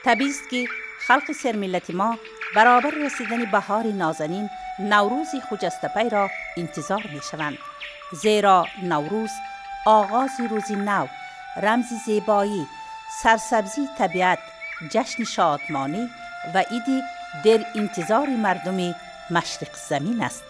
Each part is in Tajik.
Табиист ки халқи сермиллати мо баробар расидани баҳори нозанин Наврӯзи хуҷастапайро интизор мешаванд. Зеро Наврӯз оғози рӯзи нав, рамзи зебоӣ, сарсабзии табиат, ҷашни шодмонӣ ва иди деринтизори мардуми машриқзамин аст.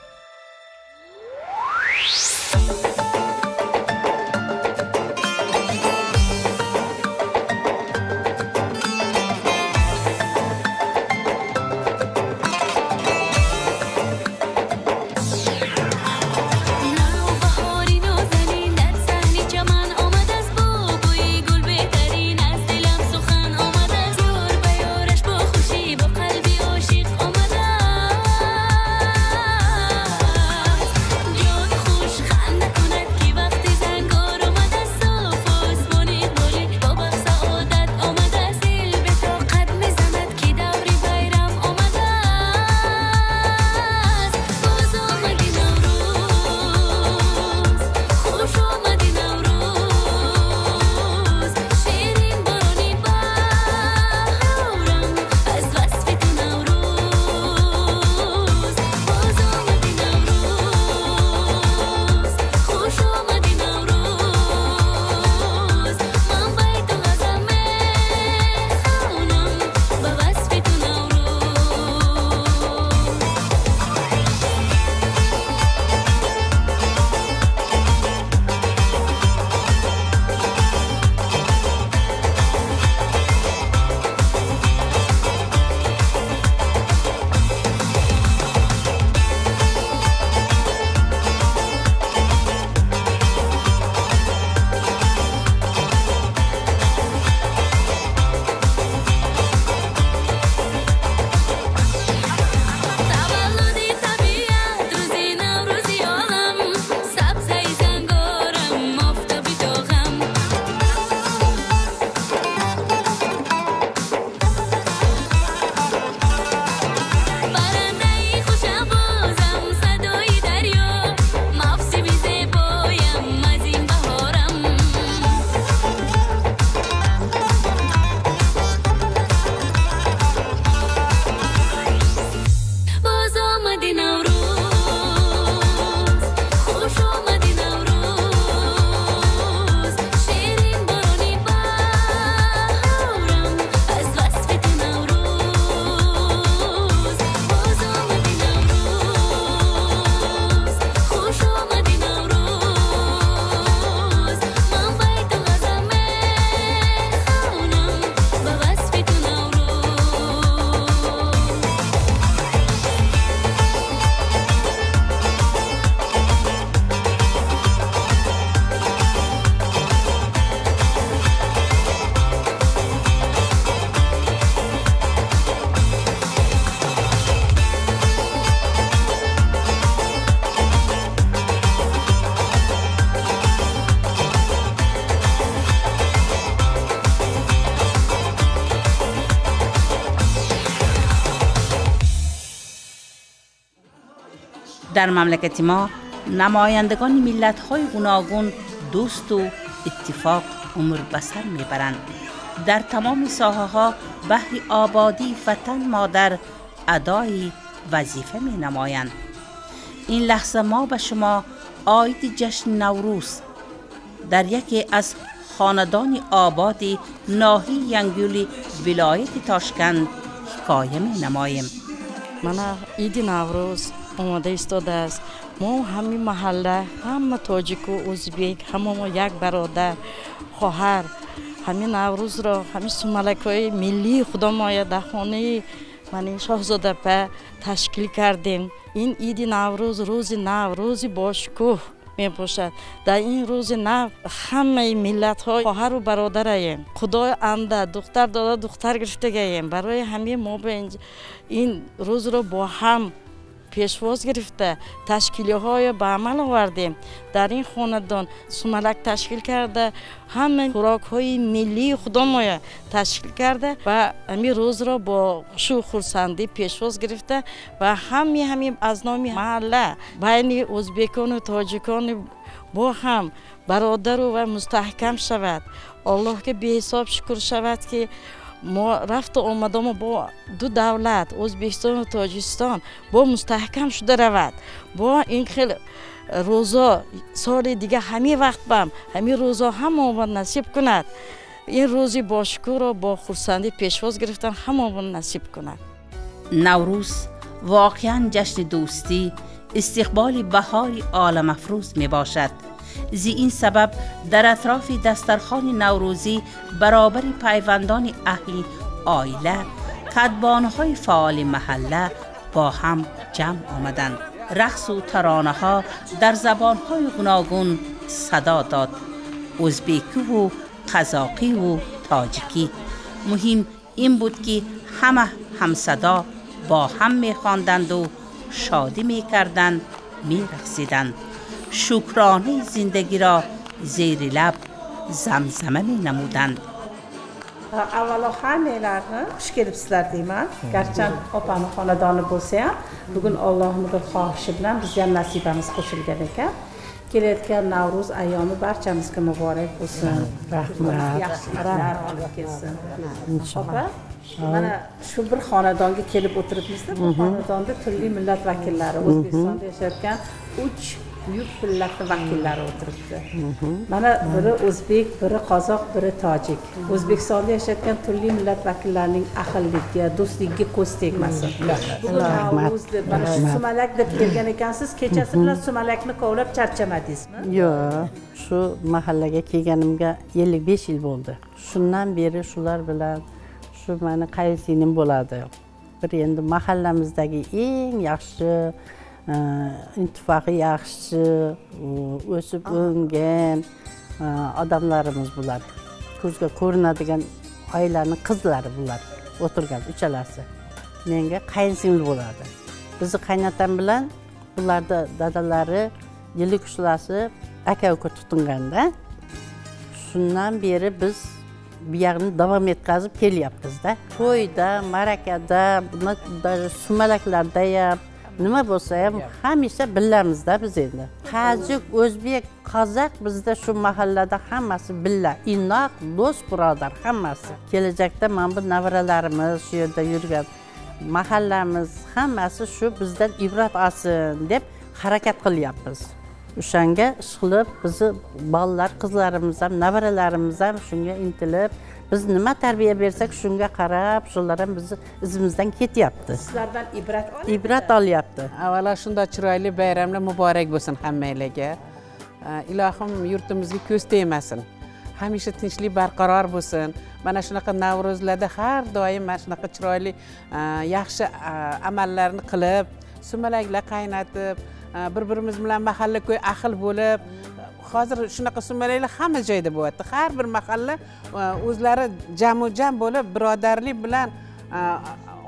در مملکت ما نمایندگان ملت‌های گوناگون دوست و اتفاق عمر به سر میبرند. در تمام ساحه‌ها بهر آبادی وطن مادر ادای وظیفه می نمایند. این لحظه ما به شما عاید جشن نوروز در یکی از خاندان آباد ناحیه ینگیولی ولایت تاشکند حکایه می نماییم. من عید نوروز омода истодааст. Мо ҳамин маҳалла, ҳама тоҷику узбек, ҳама мо як бародар, хоҳар. Ҳамин Наврӯзро, ҳамин сумалакҳои миллии худомоя дар хонаи мани Шоҳзодапа ташкил кардем. Ин иди Наврӯз рӯзи нав, рӯзи бошукӯҳ мебошад. Дар ин рӯзи нав ҳамаи миллатҳо хоҳару бародараем. Худои анда духтар дода, духтар гирифтагаем. Барои ҳамин мо ин рӯзро бо ҳам пешвоз гирифта, ташкилиҳоро ба амал овардем. Дар ин хонадон сумалак ташкил карда, ҳама хӯрокҳои миллии худомоя ташкил карда ва ҳамин рӯзро бо хушу хурсандӣ пешвоз гирифта ва ҳами аз номи маҳалла байни ӯзбекону тоҷикону бо ҳам бародару ва мустаҳкам шавад. Аллоҳ ки беҳисоб шукр шавад, ки Мо рафту омадамо бо ду давлат O'zbekiston va Tojikiston бо мустаҳкам шуда равад. Бо ин хел рӯзо соли дига ҳамин вақт бам ҳамин рӯзо ҳамаомон насиб кунад. Ин рӯзи бошукӯҳро бо хурсандӣ пешвоз гирифтан ҳамаомон насиб кунад. Наврӯз воқеан ҷашни дӯстӣ, истиқболи баҳори оламафрӯз мебошад. Зи ин сабаб дар атрофи дастархони наврӯзӣ баробари пайвандони аҳли оила, кадбонҳои фаъоли маҳалла бо ҳам ҷамъ омаданд. Рақсу таронаҳо дар забонҳои гуногун садо дод: ӯзбекиву қазоқиву тоҷикӣ. Муҳим ин буд, ки ҳама ҳамсадо бо ҳам мехонданду шодӣ мекарданд, мерақсиданд, шукронаи зиндагиро зери лаб замзама менамуданд. Avvalo hammanglarni xush kelibsizlar deyman. Garchi opani xonadoni bo'lsa ham, bugun Allohning bir xohishi bilan bizga ham nasibamiz qo'shilgan ekan. Kelayotgan Navro'z ayyomi barchamizga muborak bo'lsin. Rahmat. Yaxshiliklar olib kelsin. Opa, mana shu bir xonadonga kelib o'tiribmiz-da. Bu xonadonda turli millat vakillari, O'zbekistonda yashayotgan 3 buyuk millatning vakillari o'tiribdi. Mana biri o'zbek, biri qozoq, biri tojik. O'zbekistonda yashayotgan turli millat vakillarining ahilligiga, do'stligiga ko'z tegmasin. Bugun Navro'z deb mana shu sumalak deb kelgan ekansiz, kechasi bilan sumalakni kovlab charchamadingizmi? Yo'q, shu mahallaga kelganimga 55 yil bo'ldi. Shundan beri shular bilan shu meni qaynsinglim bo'ladi. Bir endi mahallamizdagi eng yaxshi, ittifoqi yaxshi, o'sib o'ngan odamlarimiz bular. Ko'zga ko'rinadigan oilaning qizlari bular, o'tirgan uchalasi. Menga qaynsingil bo'ladi. Bizni qaynatam bilan bularda dadalari yili kushlasi aka-uka tutinganda, shundan beri biz bu yoqni davom etkazib kelyapmiz-da. To'yda, ma'rakada, sumalaklarda ham nima bo'lsa ham hamisha billamizda biz endi. Tojik, o'zbek, qozoq bizda shu mahallada hammasi billa, inoq, do'st, birodar hammasi. Kelajakda mana bu nevaralarimiz shu yerda yurgan mahallamiz hammasi shu bizdan ibrat olsin deb harakat qilyapmiz. O'shanga ishqilib bizni bolalar, qizlarimiz ham, nevaralarimiz ham shunga intilib, biz nima tarbiya bersak shunga qarab, shular ham bizni izimizdan ketyapti. Sizlardan ibrat olyapti. Ibrat olyapti. Avvalo shunday chiroyli bayramlar muborak bo'lsin hammanglarga. Ilohim yurtimizga ko'z tegmasin. Hamisha tinchlik barqaror bo'lsin. Mana shunaqa Navro'zlarda har doim mana shunaqa chiroyli, yaxshi amallarni qilib, sumalaklar qaynatib, bir-birimiz bilan mahalla ko'y ahil bo'lib, hozir shunaqa sumalaklar hamma joyda bo'lyapti. Har bir mahalla o'zlari jamu-jam bo'lib, birodarlik bilan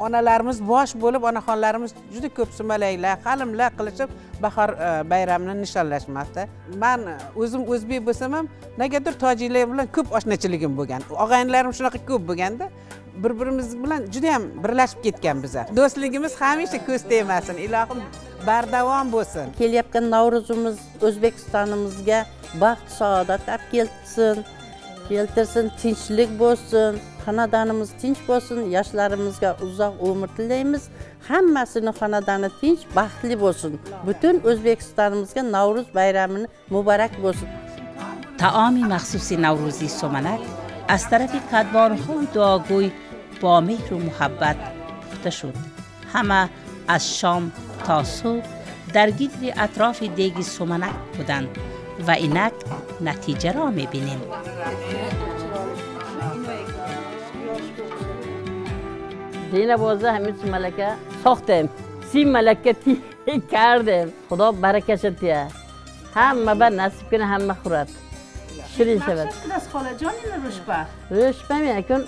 onalarimiz bosh bo'lib, onaxonlarimiz juda ko'p sumalaklar, halimlar qilishib bahor bayramini nishonlashmoqda. Men o'zim o'zbek bo'lsam ham, negadir tojiklar bilan ko'p oshnachiligim bo'lgan. Og'aynilarim shunaqa ko'p bo'lganda, bir-birimiz bilan juda ham birlashib ketgan biza. Do'stligimiz hamisha ko'z tegmasin, ilohim bardavom bo'lsin. Kelayotgan Navro'zimiz O'zbekistonimizga baxt, saodat olib kelsin, keltirsin, tinchlik bo'lsin, xonadonimiz tinch bo'lsin, yoshlarimizga uzoq umr tilaymiz. Hammasini xonadoni tinch, baxtli bo'lsin. Butun O'zbekistonimizga Navro'z bayramini muborak bo'lsin. Taomi maxsusi Navro'zi sumalak аз тарафи кадбонҳои дуогӯй бо меҳру муҳаббат пухта шуд. Ҳама аз шом то субҳ дар гирди атрофи деги суманак буданд ва инак натиҷаро мебинем. Дина боза ҳамин сумалака сохтем, 30 малака кардем. Худо баракаша тия, ҳама ба насиб кунад, ҳама хӯрад. Ширин шавад. Xolajon, ini rushba. Rushba akun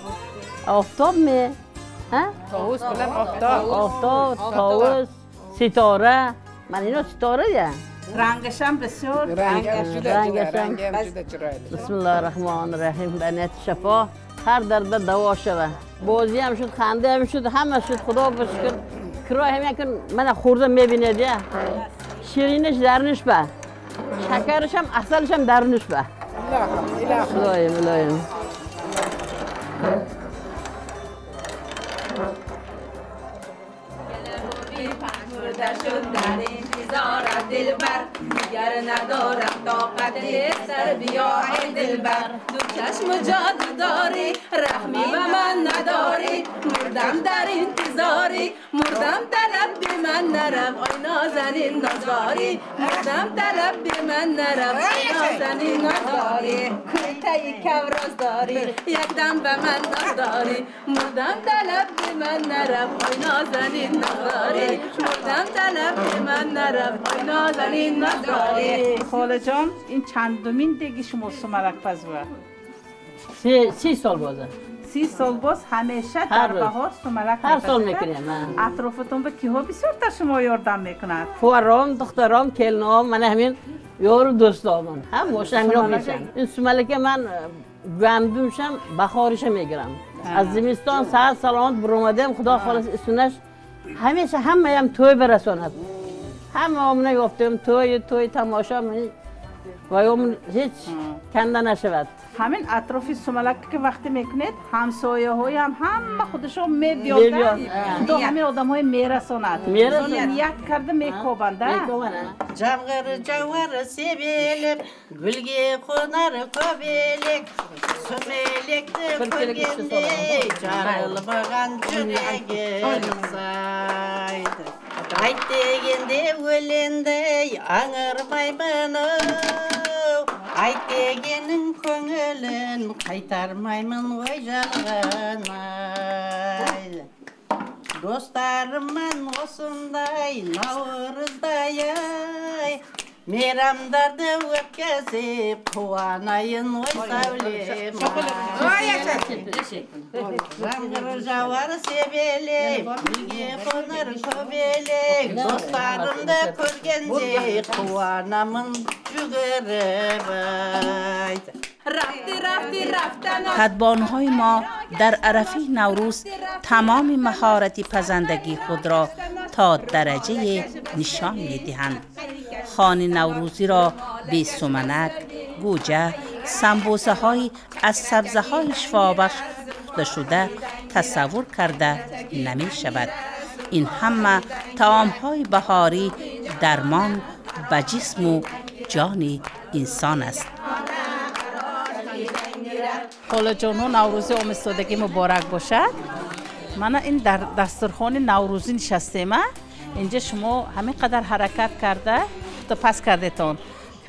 oftobmi? Ha? Tovus bilan oftob. Oftob, tovus, sitora. Mana ino sitora ya. Rangi ham bisyor. Rangi ham juda chiroyli. Bismillahirrohmanirrohim. Banat shafo, har dardga davo shava. Bo'zi ham shud, qandi ham shud, hamma shud. Xudo shukr. Kiroy ham yakun mana xo'rda mebinadi ya. Shirinish darnish ba. Shakarish ham, asalish ham darnish ba. Ilohim, ilohim. Ilohim, ilohim. ندارم طاقت سر بیا ای دلبر دو چشم جادو داری رحمی به من نداری مردم در انتظاری مردم طلب به من نرم ای نازنین نازواری مردم طلب به من نرم ای نازنین نازواری کرته کوراز داری یک دم به من ناز داری مردم طلب به من نرم ای نازنین نازواری مردم طلب به من نرم ای نازنین نازواری. خاله جان این چندمین دیگه شما سملک پزوه؟ 30 سال بازه. 30 سال باز همیشه در بهار سملک هر سال میکنیم. اطرافتون به کیها بسیارتر شما یاردم میکند؟ خوارام، دخترام، کلنام، من همین یارو دوستام هم باشه همینا میشن. این سملک من گندمشم بخارش میگیرم. از زمستان ساعت سلامت برآمدیم خدا خالص استونش همیشه همه هم توی برساند. همه آمنه گفتیم توی توی تماشا و یوم هیچ کنده نشود. همین اطراف سملک که وقتی میکنید همسایه های هم همه خودشون میبیادن خدا همین آدم های میرساند نیت کرده میکوبند. Jamgır jauar sebelip gülge qonar köbelek Sümelekti көргенде жарылмаған жүрегім сайды. Айт дегенде өлендей аңырмаймын ау, айт дегенің көңілін қайтармаймын ой жалған ай. Достарыммен осындай наурыздай ай, мейрамдарды өткізіп қуанайын ой сәулем ай. Жаңбыр жауар себелеп, гүлге қонар көбелек, достарымды көргенде қуанамын жүгіріп ай. کدبانوهای ما در عرفه نوروز تمام مهارت پزندگی خود را تا درجه نشان می‌دهند. خوان نوروزی را به سمنک، گوجه، سمبوسه های از سبزه های شفابخش پخته شده تصور کرده نمی شود. این همه طعام های بهاری درمان به جسم و جان انسان است. خاله جانو نوروزی آمستادگی مبارک باشد. من این در دسترخوان نوروزی نشستیم. اینجا شما همین قدر حرکت کرده تا پس کرده تون.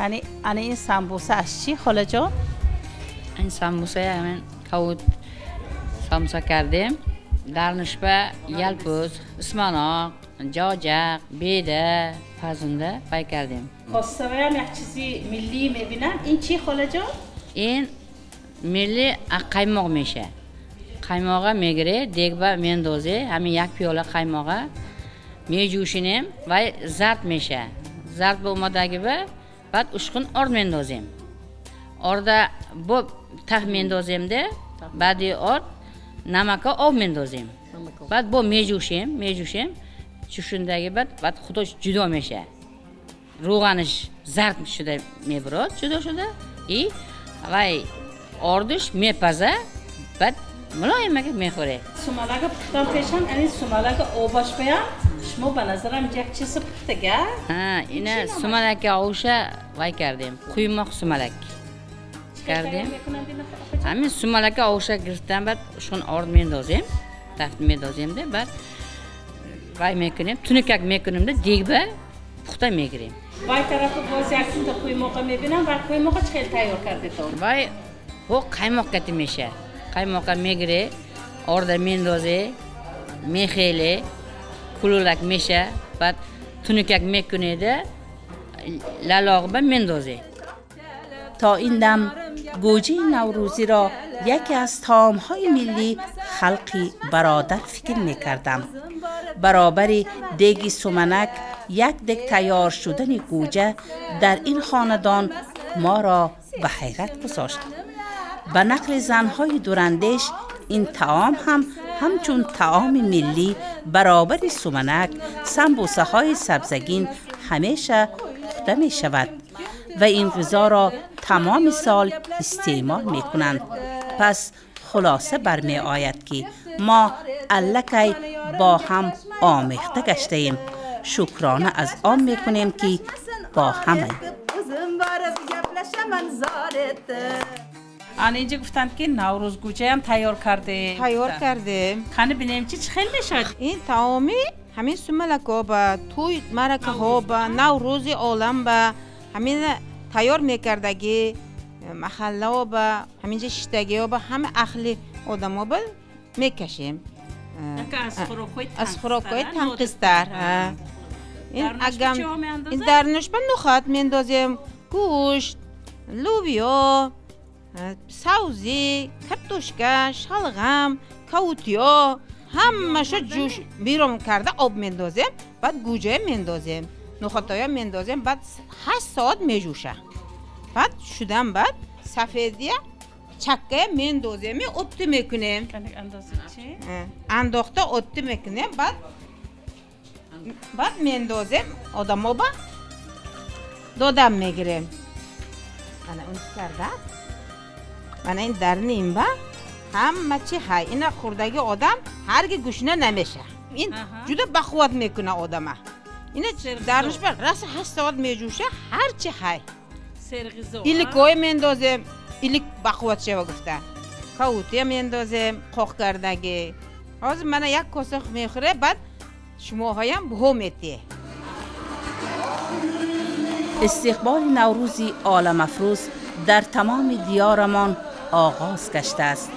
یعنی این سمبوسه از چی خاله جان؟ این سمبوسه همین کود سمسا کردیم. در نشبه یلپوز، اسماناق، جاجق، بیده، پزنده پای کردیم. خواسته هم یک چیزی ملی میبینم. این چی خاله جان؟ این ملی قیماق میشه. قیماقه میگیره، دیگ میندازه، همین یک پیاله قیماقه میجوشینیم و زرد میشه. زرد به اومدگی به بعد اشخون آرد میندازیم. آرد با ته میندازیم ده، بعدی آرد نمک آب میندازیم. بعد با میجوشیم، میجوشیم. جوشندگی بعد خودش جدا میشه. روغنش زرد شده میبرد، جدا شده. ای و آردش میپزه، بعد ملایم که میخوره. سمالک پختن پیشم، یعنی سمالک آبش بیام. شما به نظرم یک چیز پخته گه؟ ها، اینه سمالک آوشه وای کردیم. قیماق سمالک کردیم. همین سمالک آوشه گرفتم، بعد شون آرد میندازیم، تفت میندازیم ده، بعد وای میکنیم، تونکک میکنیم ده، دیگ به پخته میگیریم. وای طرف باز یک تا قیماق میبینم و قیماق چه تیار کرده تو؟ وای او قیماق کتی میشه. قیماق میگیره، آرد میندازه، میخیله، کلولک میشه، بعد تونکک میکنه ده، للاغ به میندازه. تا این دم گوجه نوروزی را یکی از طعام‌های ملی خلقی برادر فکر میکردم. برابر دیگ سمنک یک دیگ تیار شدن گوجه در این خاندان ما را به حیرت گذاشت. به نقل زنهای دوراندیش این طعام هم همچون طعام ملی برابر سمنک، سمبوسه های سبزگین همیشه پخته می شود و این غذا را تمام سال استعمال می کنند. پس خلاصه برمی آید که ما الکی با هم آمیخته گشته ایم. شکرانه از آن می کنیم که با همه. من زارت. Ана инҷа гуфтанд ки Наврӯз гӯҷаям тайёр кардем. Тайёр кардем. Қани бинем чи хел мешавад? Ин таоми ҳамин сумалакҳо ба тӯй маъракаҳо ба Наврӯзи олам ба ҳамин тайёр мекардагӣ маҳаллаҳо ба ҳаминҷа шиштагиҳо ба ҳама аҳли одамо ба мекашем. Аз хӯрокҳои танқистар. Ин дарнуш ба нухат мендозем, гӯшт, лӯбиё, савзӣ, картошка, шалғам, кавутиё ҳамаашо ҷӯш биром карда об мендозем, баъд гӯҷая мендозем, нухатоя мендозем, баъд 8 соат меҷӯша. Баъд шудан баъд сафедия чаккая мендозем, отти мекунем. Андохта отти мекунем, баъд мендозем, одамо ба додам мегирем. Ана он карда. Мана ин дарни ин ба ҳама чи ҳай. Ина хӯрдаги одам ҳарги гушна намеша. Ин ҷуда бахувват мекуна одама. Ина дарниш ба раса 8 соат меҷӯша, ҳар чи ҳай. Иликҳое мендозем, илик бахувват шава гуфта. Кавутия мендозем, қоқ кардагӣ. Ҳозир мана як коса мехӯре, баъд шумоҳоям буҳо метиҳ. Истиқболи Наврӯзи оламафрӯз дар тамоми диёрамон оғоз гаштааст.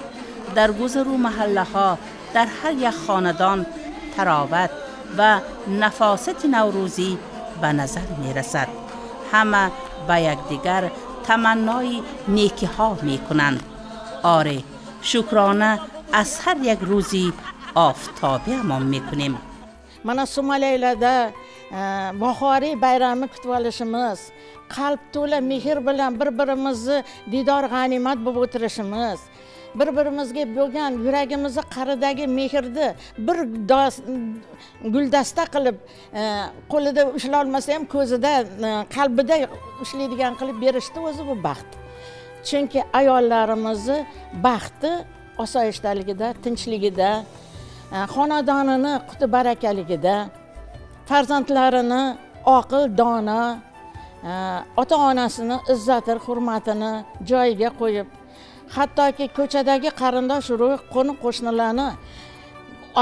Дар гузару маҳаллаҳо, дар ҳар як хонадон тароват ва нафосати наврӯзӣ ба назар мерасад. Ҳама ба якдигар таманнои некиҳо мекунанд. Оре, шукрона аз ҳар як рӯзи офтобиамон мекунем. Mana sumalaylarda bahoriy bayramni kutib olishimiz, qalb to'la mehr bilan bir-birimizni didor g'animat bo'lib o'tirishimiz, bir-birimizga bo'lgan yuragimizni qa'ridagi mehrni bir guldasta qilib qo'lida ushlolmasa ham ko'zida, qalbida ushlaydigan qilib berishni o'zi bu baxt. Chunki ayollarimizni baxti osoyishtaligida, tinchligida, xonadonini quti barakaligida, farzandlarini oqil, dono, ota-onasini izzati, hurmatini joyiga qo'yib, hattoki ko'chadagi qarindosh urug', qo'ni qo'shnilarni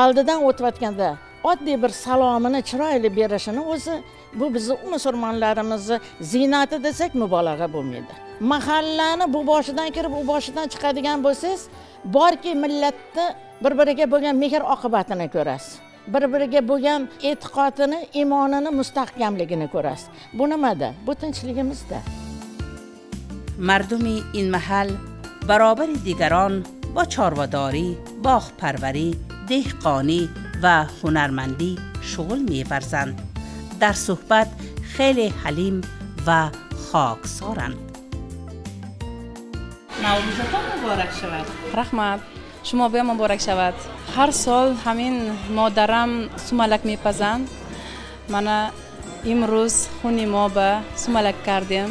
oldidan o'tayotganda oddiy bir salomini chiroyli berishini o'zi bu bizni musulmonlarimizni ziynati desak mubolag'a bo'lmaydi. Mahallani bu boshidan kirib, u boshidan chiqadigan bo'lsangiz, borki millatni bir-biriga bo'lgan mehr oqibatini ko'rasiz. Bir-biriga bo'lgan e'tiqodini, iymonini mustahkamligini ko'rasiz. Bu nimada? Bu tinchligimizda. Mardumi in mahal баробари дигарон бо чорвадорӣ, боғпарварӣ, деҳқонӣ ва ҳунармандӣ шуғл меварзанд. Дар суҳбат хеле ҳалим ва хоксоранд. Наврӯзатон муборак шавад. Раҳмат. Шумо бия муборак шавад. Ҳар сол ҳамин модарам сумалак мепазанд. Мана имрӯз хуни мо ба сумалак кардем.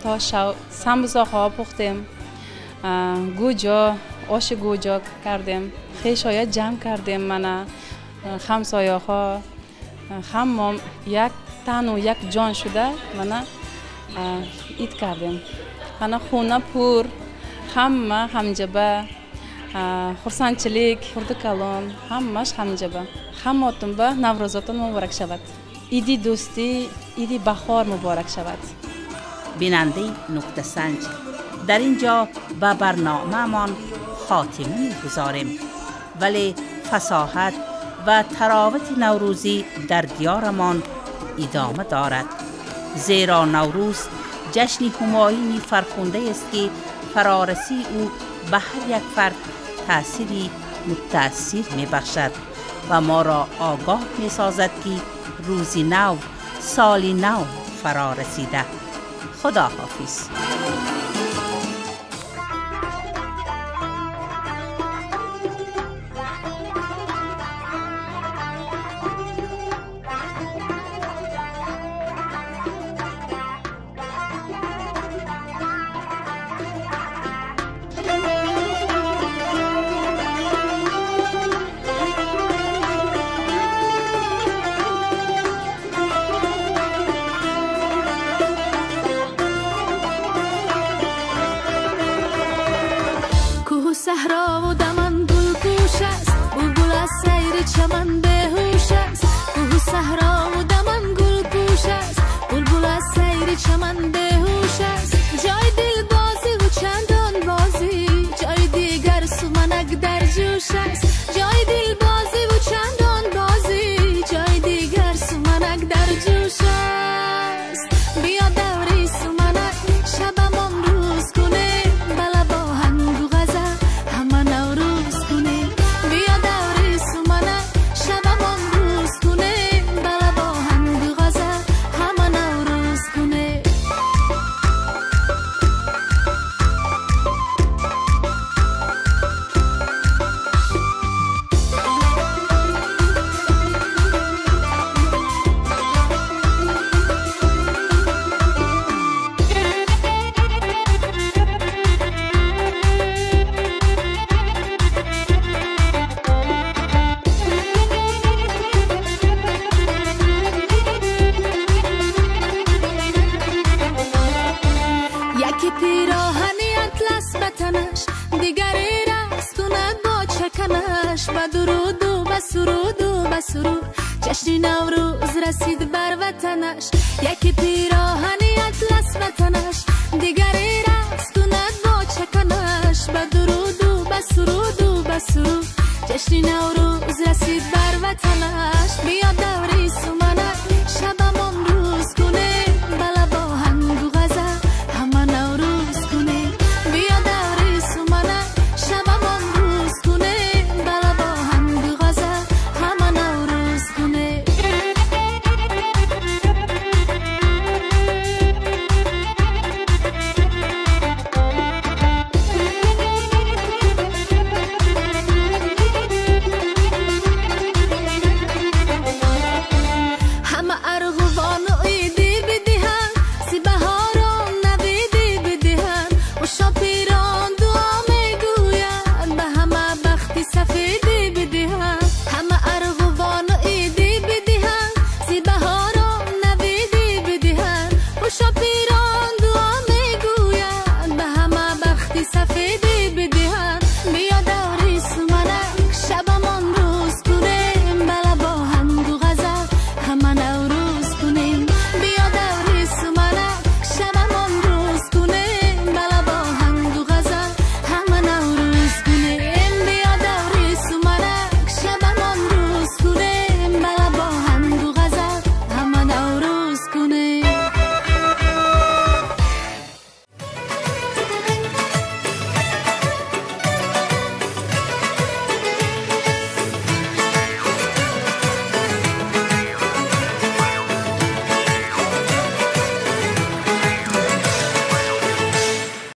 То шав самбусаҳо пухтем. Гӯҷо, оши гӯҷо кардем. Хешоя ҷамъ кардем мана ҳамсояҳо. Ҳаммо як тану як ҷон шуда мана ид кардем. Ана хона пур, ҳамма ҳамҷаба, хурсандчилик, хурду калон, ҳаммаш ҳамҷаба. Ҳаммотун ба Наврӯзотон муборак шавад. Иди дӯстӣ, иди баҳор муборак шавад. Бинандаи нуктасанҷ, дар ин ҷо ба барномаамон хотима мегузорем, вале фасоҳат ва таровати наврӯзӣ дар диёрамон идома дорад. Зеро Наврӯз ҷашни ҳумоюни фархундаест ки фарорасии ӯ ба ҳар як фард таъсири мутаассир мебахшад ва моро огоҳ месозад ки рӯзи нав, соли нав фаро расида. Худо ҳофиз. ватанаш ба дуруду ба суруду ба суруд. Ҷашни Наврӯз расид бар ватанаш, яке пироҳани атлас ба танаш, дигаре рақс кунад бо чаканаш ба дуруду ба суруду ба суруд. Ҷашни Наврӯз расид бар ватанаш, биё даври суманак шабамон рӯз кунем, ба лабоҳангу ғазал ҳама Наврӯз кунем. Биё даври суманак шабамон рӯз кунем, ба лабоҳангу ғазал ҳама Наврӯз кунем. Ҳама арғувону иди бидиҳанд, зи баҳорон навиди бидиҳанд, ушо пирон дуо мегӯянд, ба ҳама бахти сафеди